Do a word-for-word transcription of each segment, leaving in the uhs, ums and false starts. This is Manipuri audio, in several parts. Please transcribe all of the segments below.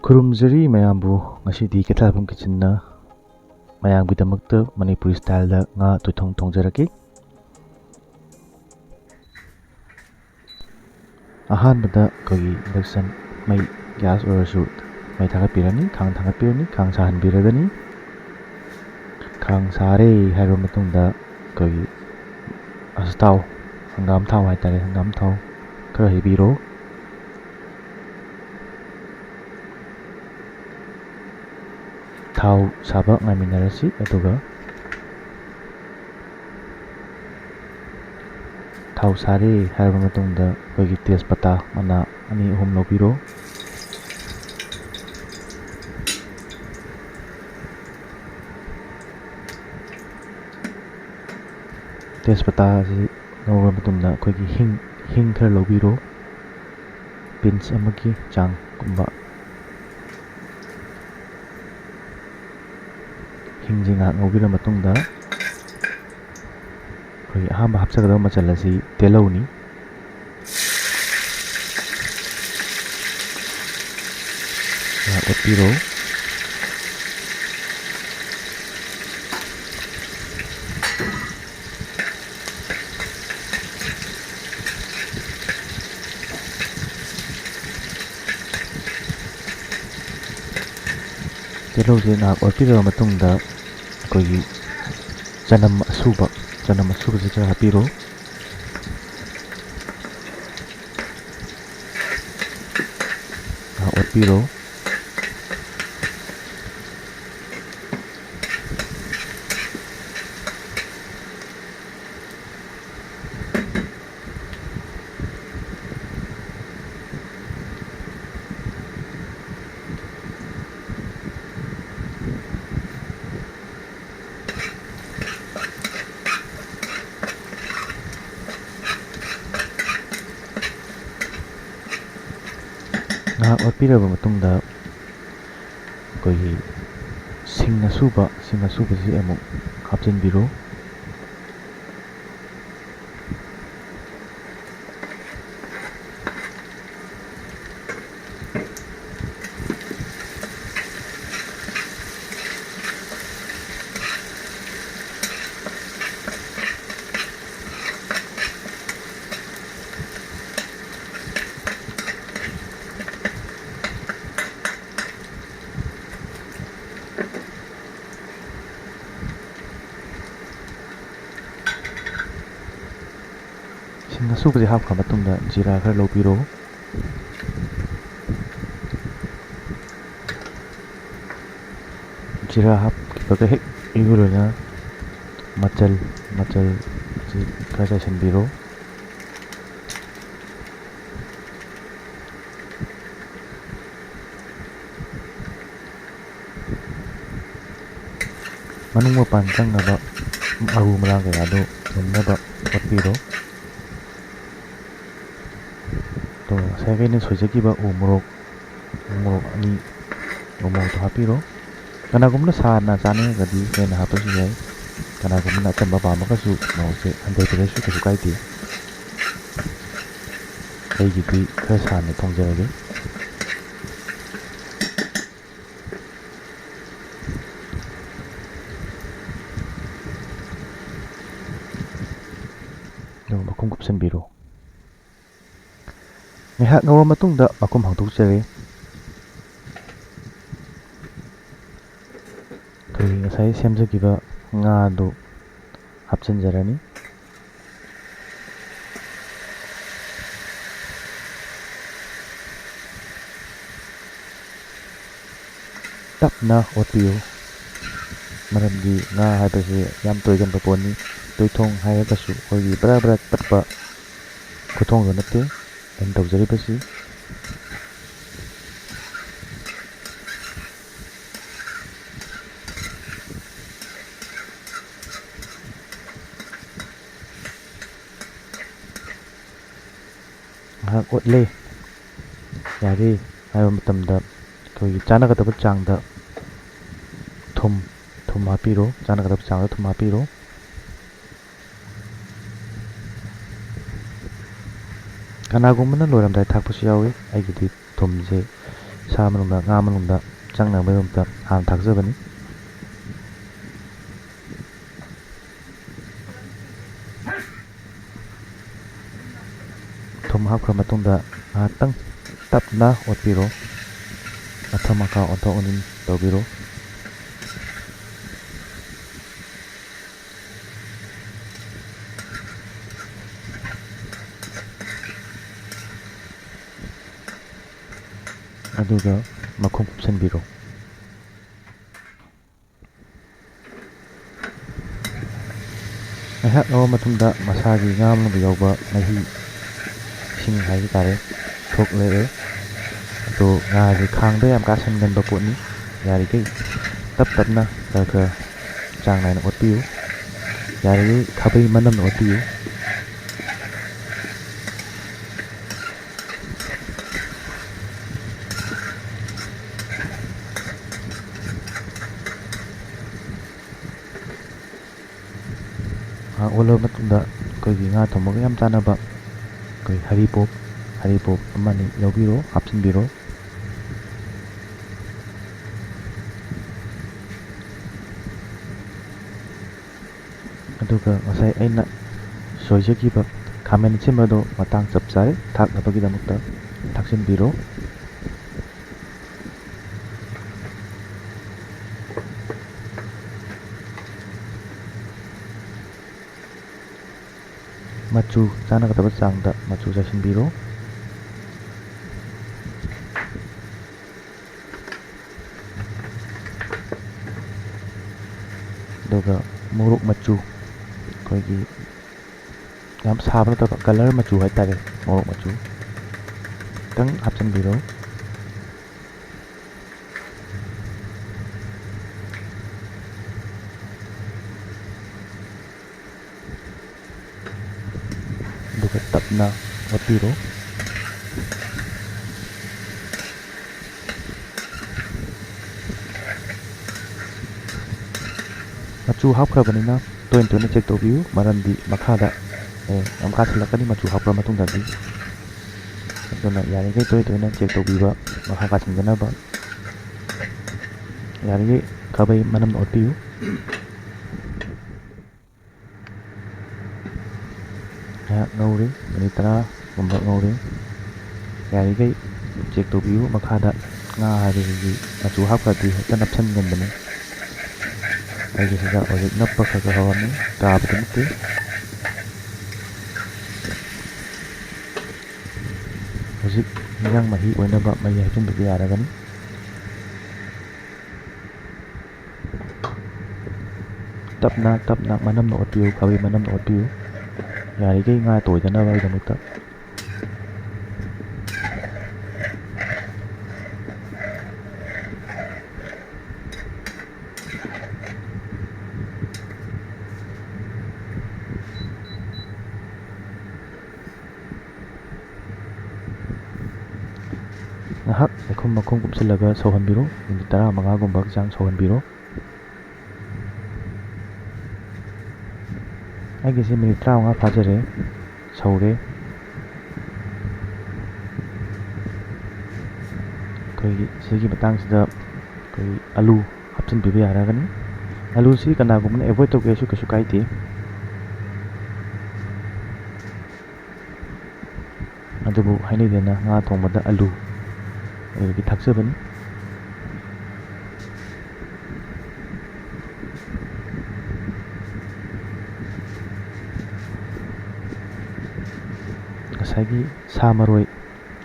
ꯈꯨꯔꯨꯝꯖꯔꯤ ꯃꯌꯥꯝꯕꯨ꯫ ꯉꯁꯤꯗꯤ ꯀꯩꯊꯦꯜꯐꯝ ꯀꯤꯠꯆꯟꯅ ꯃꯌꯥꯝꯒꯤꯗꯃꯛꯇ ꯃꯅꯤꯄꯨꯔꯤ ꯁ꯭ꯇꯥꯏꯜꯗ ꯉꯥ ꯇꯣꯏꯊꯣꯡ ꯊꯣꯡꯖꯔꯛꯀꯦ꯫ ꯑꯍꯥꯟꯕꯗ ꯑꯩꯈꯣꯏꯒꯤ ꯏꯟꯗꯛꯁꯟ ꯃꯩ, ꯒ꯭ꯌꯥꯁ ꯑꯣꯏꯔꯁꯨ ꯃꯩ ꯊꯥꯒꯠꯄꯤꯔꯅꯤ, ꯈꯥꯡ ꯊꯥꯒꯠꯄꯤꯔꯅꯤ, ꯈꯥꯡ ꯁꯥꯍꯟꯕꯤꯔꯒꯅꯤ꯫ ꯈꯥꯡ ꯁꯥꯔꯦ ꯍꯥꯏꯔꯕ ꯃꯇꯨꯡꯗ ꯑꯩꯈꯣꯏꯒꯤ ꯑꯁꯊꯥꯎ, ꯍꯪꯒꯥꯝ ꯊꯥꯎ ꯍꯥꯏꯇꯥꯔꯦ, ꯍꯪꯒꯥꯝ ꯊꯥꯎ ꯈꯔ ꯍꯩꯕꯤꯔꯣ꯫ ꯊꯥꯎ ꯁꯥꯕ ꯉꯥꯏꯃꯤꯟꯅꯔꯁꯤ꯫ ꯑꯗꯨꯒ ꯊꯥꯎ ꯁꯥꯔꯦ ꯍꯥꯏꯔꯕ ꯃꯇꯨꯡꯗ ꯑꯩꯈꯣꯏꯒꯤ ꯇꯦꯖꯄꯇꯥ ꯃꯅꯥ ꯑꯅꯤ ꯑꯍꯨꯝ ꯂꯧꯕꯤꯔꯣ꯫ ꯇꯦꯖꯄꯇꯥ ꯑꯁꯤ ꯉꯧꯔꯕ ꯃꯇꯨꯡꯗ ꯑꯩꯈꯣꯏꯒꯤ ꯍꯤꯡ, ꯍꯤꯡ ꯈꯔ ꯂꯧꯕꯤꯔꯣ, ꯄꯤꯟꯁ ꯑꯃꯒꯤ ꯆꯥꯡꯒꯨꯝꯕ꯫ ꯍꯤꯡꯁꯤ ꯉꯥꯏꯍꯥꯛ ꯉꯧꯕꯤꯔ ꯃꯇꯨꯡꯗ ꯑꯩꯈꯣꯏꯒꯤ ꯑꯍꯥꯟꯕ ꯍꯥꯞꯆꯒꯗꯕ ꯃꯆꯜ ꯑꯁꯤ ꯇꯤꯜꯍꯧꯅꯤ꯫ ꯉꯥꯏꯍꯥꯛ ꯑꯣꯠꯄꯤꯔꯣ꯫ ꯇꯤꯜꯍꯧꯁꯦ ꯉꯥꯏꯍꯥꯛ ꯑꯣꯠꯄꯤꯔꯕ ꯃꯇꯨꯡꯗ ꯑꯩꯈꯣꯏꯒꯤ ꯆꯅꯝ ꯑꯁꯨꯕ, ꯆꯅꯝ ꯑꯁꯨꯕꯁꯦ ꯈꯔ ꯍꯥꯞꯄꯤꯔꯣ꯫ ꯉꯥꯏꯍꯥꯛ ꯑꯣꯠꯄꯤꯔꯣ꯫ ꯉꯥꯏꯍꯥꯛ ꯑꯣꯠꯄꯤꯔꯕ ꯃꯇꯨꯡꯗ ꯑꯩꯈꯣꯏꯒꯤ ꯁꯤꯡ ꯑꯁꯨꯕ, ꯁꯤꯡ ꯑꯁꯨꯕꯁꯤ ꯑꯃꯨꯛ ꯍꯥꯞꯆꯤꯟꯕꯤꯔꯣ꯫ ꯑꯁꯨꯕꯁꯦ ꯍꯥꯞꯈ꯭ꯔ ꯃꯇꯨꯡꯗ ꯖꯤꯔꯥ ꯈꯔ ꯂꯧꯕꯤꯔꯣ꯫ ꯖꯤꯔꯥ ꯍꯥꯞꯈꯤꯕꯒ ꯍꯦꯛ ꯏꯔꯨ ꯂꯣꯏꯅ ꯃꯆꯜ, ꯃꯆꯜ ꯑꯁꯤ ꯈꯔ ꯆꯥꯏꯁꯤꯟꯕꯤꯔꯣ꯫ ꯃꯅꯨꯡ ꯃꯄꯥꯟ ꯆꯪꯅꯕ ꯃꯔꯨ ꯃꯔꯥꯡ ꯀꯌꯥꯗꯨ ꯃꯨꯟꯅꯕ ꯑꯣꯠꯄꯤꯔꯣ꯫ ꯑꯗꯨꯒ ꯉꯁꯥꯏꯒꯤ ꯑꯩꯅ ꯁꯣꯏꯖꯈꯤꯕ ꯎ ꯃꯣꯔꯣꯛ, ꯎ ꯃꯣꯔꯣꯛ ꯑꯅꯤ, ꯎ ꯃꯣꯔꯣꯛꯇꯣ ꯍꯥꯞꯄꯤꯔꯣ꯫ ꯀꯅꯥꯒꯨꯝꯕꯅ ꯁꯥꯅ ꯆꯥꯅꯤꯡꯉꯒꯗꯤ ꯍꯦꯟꯅ ꯍꯥꯞꯄꯁꯨ ꯌꯥꯏ꯫ ꯀꯅꯥꯒꯨꯝꯕꯅ ꯑꯆꯝꯕ ꯄꯥꯝꯃꯒꯁꯨ ꯃꯣꯔꯣꯛꯁꯦ ꯍꯟꯊꯕꯤꯔꯁꯨ ꯀꯩꯁꯨ ꯀꯥꯏꯗꯦ꯫ ꯑꯩꯒꯤꯗꯤ ꯈꯔ ꯁꯥꯅ ꯊꯣꯡꯖꯔꯒꯦ꯫ ꯑꯗꯨꯒ ꯃꯈꯨꯝ ꯀꯨꯞꯁꯟꯕꯤꯔꯣ꯫ ꯉꯥꯏꯍꯥꯛ ꯉꯧꯔ ꯃꯇꯨꯡꯗ ꯃꯈꯨꯝ ꯍꯥꯡꯗꯣꯛꯆꯔꯦ꯫ ꯑꯩꯈꯣꯏꯒꯤ ꯉꯁꯥꯏ ꯁꯦꯝꯖꯈꯤꯕ ꯉꯥꯗꯨ ꯍꯥꯞꯆꯤꯟꯖꯔꯅꯤ꯫ ꯇꯞꯅ ꯑꯣꯠꯄꯤꯌꯨ, ꯃꯔꯝꯗꯤ ꯉꯥ ꯍꯥꯏꯕꯁꯤ ꯌꯥꯝ ꯇꯣꯏꯒꯟꯕ ꯄꯣꯠꯅꯤ꯫ ꯇꯣꯏꯊꯣꯡ ꯍꯥꯏꯔꯒꯁꯨ ꯑꯩꯈꯣꯏꯒꯤ ꯕ꯭ꯔ ꯕ꯭ꯔ ꯇꯠꯄ ꯈꯨꯊꯣꯡꯗꯨ ꯅꯠꯇꯦ ꯑꯩꯅ ꯇꯧꯖꯔꯤꯕꯁꯤ꯫ ꯉꯥꯏꯍꯥꯛ ꯑꯣꯠꯂꯦ, ꯌꯥꯔꯦ ꯍꯥꯏꯕ ꯃꯇꯝꯗ ꯑꯩꯈꯣꯏꯒꯤ ꯆꯥꯟꯅꯒꯗꯕ ꯆꯥꯡꯗ ꯊꯨꯝ, ꯊꯨꯝ ꯍꯥꯞꯄꯤꯔꯣ, ꯆꯥꯟꯅꯒꯗꯕ ꯆꯥꯡꯗ ꯊꯨꯝ ꯍꯥꯞꯄꯤꯔꯣ꯫ ꯀꯅꯥꯒꯨꯝꯕꯅ ꯂꯣꯏꯔꯝꯗꯥꯏ ꯊꯥꯛꯄꯁꯨ ꯌꯥꯎꯏ꯫ ꯑꯩꯒꯤꯗꯤ ꯊꯨꯝꯁꯦ ꯁꯥ ꯃꯅꯨꯡꯗ, ꯉꯥ ꯃꯅꯨꯡꯗ ꯆꯪꯅꯕꯒꯤꯗꯃꯛꯇ ꯍꯥꯟꯅ ꯊꯥꯛꯆꯕꯅꯤ꯫ ꯊꯨꯝ ꯍꯥꯞꯈ꯭ꯔ ꯃꯇꯨꯡꯗ ꯉꯥꯏꯍꯥꯛꯇꯪ ꯇꯞꯅ ꯑꯣꯠꯄꯤꯔꯣ꯫ ꯃꯊꯛ ꯃꯈꯥ ꯑꯣꯟꯊꯣꯛ ꯑꯣꯟꯁꯤꯟ ꯇꯧꯕꯤꯔꯣ꯫ ꯑꯗꯨꯒ ꯃꯈꯨꯝ ꯀꯨꯞꯁꯟꯕꯤꯔꯣ꯫ ꯉꯥꯏꯍꯥꯛ ꯉꯧꯔ ꯃꯇꯨꯡꯗ ꯃꯁꯥꯒꯤ ꯉꯥ ꯃꯅꯨꯡꯗ ꯌꯥꯎꯕ ꯃꯍꯤ, ꯏꯁꯤꯡ ꯍꯥꯏꯕ ꯇꯥꯔꯦ, ꯊꯣꯛꯂꯛꯑꯦ꯫ ꯑꯗꯣ ꯉꯥꯁꯦ ꯈꯥꯡꯗ ꯌꯥꯝ ꯀꯥꯁꯟꯒꯟꯕ ꯄꯣꯠꯅꯤ꯫ ꯌꯥꯔꯤꯈꯩ ꯇꯞ ꯇꯞꯅ ꯈꯔ ꯈꯔ ꯆꯥꯡ ꯅꯥꯏꯅ ꯑꯣꯠꯄꯤꯌꯨ꯫ ꯌꯥꯔꯤꯈꯩ ꯈꯥꯕꯩ ꯃꯅꯝꯅ ꯑꯣꯠꯄꯤꯌꯨ꯫ ꯉꯥꯏꯍꯥꯛ ꯑꯣꯠꯂꯕ ꯃꯇꯨꯡꯗ ꯑꯩꯈꯣꯏꯒꯤ ꯉꯥ ꯊꯣꯡꯕꯒ ꯌꯥꯝ ꯆꯥꯟꯅꯕ ꯑꯩꯈꯣꯏ ꯍꯔꯤꯕꯣꯞ, ꯍꯔꯤꯕꯣꯞ ꯑꯃꯅꯤ ꯂꯧꯕꯤꯔꯣ, ꯍꯥꯞꯆꯤꯟꯕꯤꯔꯣ꯫ ꯑꯗꯨꯒ ꯉꯁꯥꯏ ꯑꯩꯅ ꯁꯣꯏꯖꯈꯤꯕ ꯈꯥꯃꯦꯟ ꯑꯁꯤꯟꯕꯗꯣ ꯃꯇꯥꯡ ꯆꯞ ꯆꯥꯔꯦ ꯊꯥꯛꯅꯕꯒꯤꯗꯃꯛꯇ ꯊꯥꯛꯆꯤꯟꯕꯤꯔꯣ꯫ ꯃꯆꯨ ꯆꯥꯟꯅꯒꯗꯕ ꯆꯥꯡꯗ ꯃꯆꯨ ꯆꯥꯏꯁꯤꯟꯕꯤꯔꯣ꯫ ꯑꯗꯨꯒ ꯃꯣꯔꯣꯛ ꯃꯆꯨ, ꯑꯩꯈꯣꯏꯒꯤ ꯌꯥꯝ ꯁꯥꯕ ꯅꯠꯇꯕ colour ꯃꯆꯨ ꯍꯥꯏꯇꯥꯔꯦ, ꯃꯣꯔꯣꯛ ꯃꯆꯨ ꯈꯤꯇꯪ ꯍꯥꯞꯆꯤꯟꯕꯤꯔꯣ꯫ ꯑꯗꯨꯒ ꯇꯞꯅ ꯑꯣꯠꯄꯤꯔꯣ꯫ ꯃꯆꯨ ꯍꯥꯞꯈ꯭ꯔꯕꯅꯤꯅ ꯇꯣꯏꯅ ꯇꯣꯏꯅ check ꯇꯧꯕꯤꯌꯨ, ꯃꯔꯝꯗꯤ ꯃꯈꯥꯗ, ꯑꯦ, ꯌꯥꯝ ꯀꯥꯁꯤꯜꯂꯛꯀꯅꯤ ꯃꯆꯨ ꯍꯥꯞꯈ꯭ꯔ ꯃꯇꯨꯡꯗꯗꯤ꯫ ꯑꯗꯨꯅ ꯌꯥꯔꯤꯈꯩ ꯇꯣꯏ ꯇꯣꯏꯅ check ꯇꯧꯕꯤꯕ, ꯃꯈꯥ ꯀꯥꯁꯤꯟꯗꯅꯕ꯫ ꯌꯥꯔꯤꯈꯩ ꯈꯥꯕꯩ ꯃꯅꯝ ꯑꯣꯠꯄꯤꯌꯨ꯫ ꯉꯥꯏꯍꯥꯛ ꯉꯧꯔꯦ, minute ꯇꯔꯥꯒꯨꯝꯕ ꯉꯧꯔꯦ꯫ ꯌꯥꯔꯤꯈꯩ check ꯇꯧꯕꯤꯌꯨ, ꯃꯈꯥꯗ ꯉꯥ ꯍꯥꯏꯕꯁꯤꯗꯤ ꯃꯆꯨ ꯍꯥꯞꯈ꯭ꯔꯗꯤ ꯍꯦꯛꯇ ꯅꯞꯁꯤꯟꯒꯟꯕꯅꯤ꯫ ꯑꯩꯒꯤꯁꯤꯗ ꯍꯧꯖꯤꯛ ꯅꯞꯄ ꯈꯔ ꯈꯔ ꯍꯧꯔꯝꯃꯤ, ꯇꯥꯕꯗꯤ ꯅꯠꯇꯦ꯫ ꯍꯧꯖꯤꯛ ꯏꯟꯖꯥꯡ ꯃꯍꯤ ꯑꯣꯏꯅꯕ ꯃꯍꯤ ꯍꯩꯖꯤꯟꯕꯤꯕ ꯌꯥꯔꯒꯅꯤ꯫ ꯇꯞꯅ ꯇꯞꯅ ꯃꯅꯝꯅ ꯑꯣꯠꯄꯤꯌꯨ, ꯈꯥꯕꯩ ꯃꯅꯝꯅ ꯑꯣꯠꯄꯤꯌꯨ, ꯌꯥꯔꯤꯈꯩ ꯉꯥ ꯇꯣꯏꯗꯅꯕꯒꯤꯗꯃꯛꯇ꯫ ꯉꯥꯏꯍꯥꯛ ꯂꯩꯈꯨꯝ ꯃꯈꯨꯝ ꯀꯨꯞꯁꯤꯜꯂꯒ ꯁꯧꯍꯟꯕꯤꯔꯣ꯫ ꯃꯤꯅꯤꯠ ꯇꯔꯥꯃꯉꯥꯒꯨꯝꯕꯒꯤ ꯆꯥꯡ ꯁꯧꯍꯟꯕꯤꯔꯣ꯫ ꯑꯩꯒꯤꯁꯦ ꯃꯤꯅꯤꯠ ꯇꯔꯥꯃꯉꯥ ꯐꯥꯖꯔꯦ, ꯁꯧꯔꯦ꯫ ꯑꯩꯈꯣꯏꯒꯤ ꯁꯤꯒꯤ ꯃꯇꯥꯡꯁꯤꯗ ꯑꯩꯈꯣꯏ ꯑꯂꯨ ꯍꯥꯞꯆꯤꯟꯕꯤꯕ ꯌꯥꯔꯒꯅꯤ꯫ ꯑꯂꯨꯁꯤ ꯀꯅꯥꯒꯨꯝꯕꯅ ꯑꯦꯚꯣꯏꯗ ꯇꯧꯒꯦꯁꯨ ꯀꯩꯁꯨ ꯀꯥꯏꯗꯦ꯫ ꯑꯗꯨꯕꯨ ꯍꯥꯏꯅꯩꯗꯅ, ꯉꯥ ꯊꯣꯡꯕꯗ ꯑꯂꯨ ꯑꯗꯨꯗꯒꯤ ꯊꯥꯛꯆꯕꯅꯤ꯫ ꯉꯁꯥꯏꯒꯤ ꯁꯥ ꯃꯔꯣꯏ,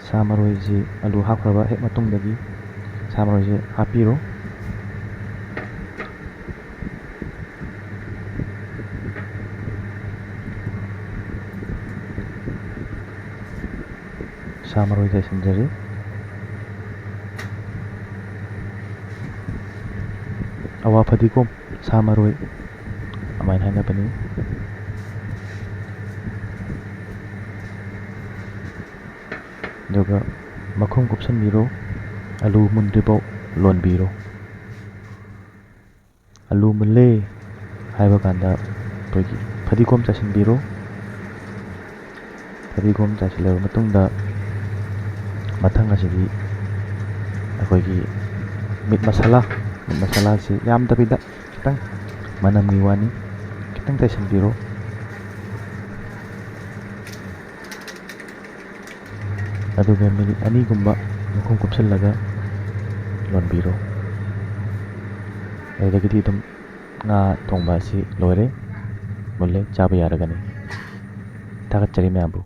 ꯁꯥ ꯃꯔꯣꯏꯁꯤ ꯑꯂꯨ ꯍꯥꯞꯈ꯭ꯔꯕ ꯍꯦꯛ ꯃꯇꯨꯡꯗꯒꯤ ꯁꯥ ꯃꯔꯣꯏꯁꯦ ꯍꯥꯞꯄꯤꯔꯣ꯫ ꯁꯥ ꯃꯔꯣꯏ ꯆꯥꯏꯁꯤꯟꯖꯔꯤ꯫ ꯑꯋꯥ ꯐꯗꯤꯒꯣꯝ, ꯁꯥ ꯃꯔꯣꯏ ꯑꯗꯨꯃꯥꯏꯅ ꯍꯥꯏꯅꯕꯅꯤ꯫ ꯑꯗꯨꯒ ꯃꯈꯨꯝ ꯀꯨꯞꯁꯟꯕꯤꯔꯣ, ꯑꯂꯨ ꯃꯨꯟꯗ꯭ꯔꯤꯐꯥꯎ ꯂꯣꯟꯕꯤꯔꯣ꯫ ꯑꯂꯨ ꯃꯨꯜꯂꯦ ꯍꯥꯏꯕ ꯀꯥꯟꯗ ꯑꯩꯈꯣꯏꯒꯤ ꯐꯗꯤꯒꯣꯝ ꯆꯥꯏꯁꯤꯟꯕꯤꯔꯣ꯫ ꯐꯗꯤꯒꯣꯝ ꯆꯥꯏꯁꯤꯜꯂꯕ ꯃꯇꯨꯡꯗ ꯃꯊꯪ ꯑꯁꯤꯗꯤ ꯑꯩꯈꯣꯏꯒꯤ ꯃꯤꯠ ꯃꯁꯥꯂꯥ, ꯃꯤꯠ ꯃꯁꯥꯂꯥꯁꯤ ꯌꯥꯝꯗꯕꯤꯗ ꯈꯤꯇꯪ ꯃꯅꯝꯒꯤ ꯋꯥꯅꯤ, ꯈꯤꯇꯪ ꯆꯥꯏꯁꯤꯟꯕꯤꯔꯣ꯫ ꯑꯗꯨꯒ ꯃꯤꯅꯤꯠ ꯑꯅꯤꯒꯨꯝꯕ ꯃꯈꯨꯝ ꯀꯨꯞꯁꯜꯂꯒ ꯂꯣꯟꯕꯤꯔꯣ꯫ ꯑꯗꯨꯗꯒꯤꯗꯤ ꯑꯗꯨꯝ ꯉꯥ ꯊꯣꯡꯕ ꯑꯁꯤ ꯂꯣꯏꯔꯦ, ꯃꯨꯜꯂꯦ, ꯆꯥꯕ ꯌꯥꯔꯒꯅꯤ꯫ ꯊꯥꯒꯠꯆꯔꯤ ꯃꯌꯥꯝꯕꯨ꯫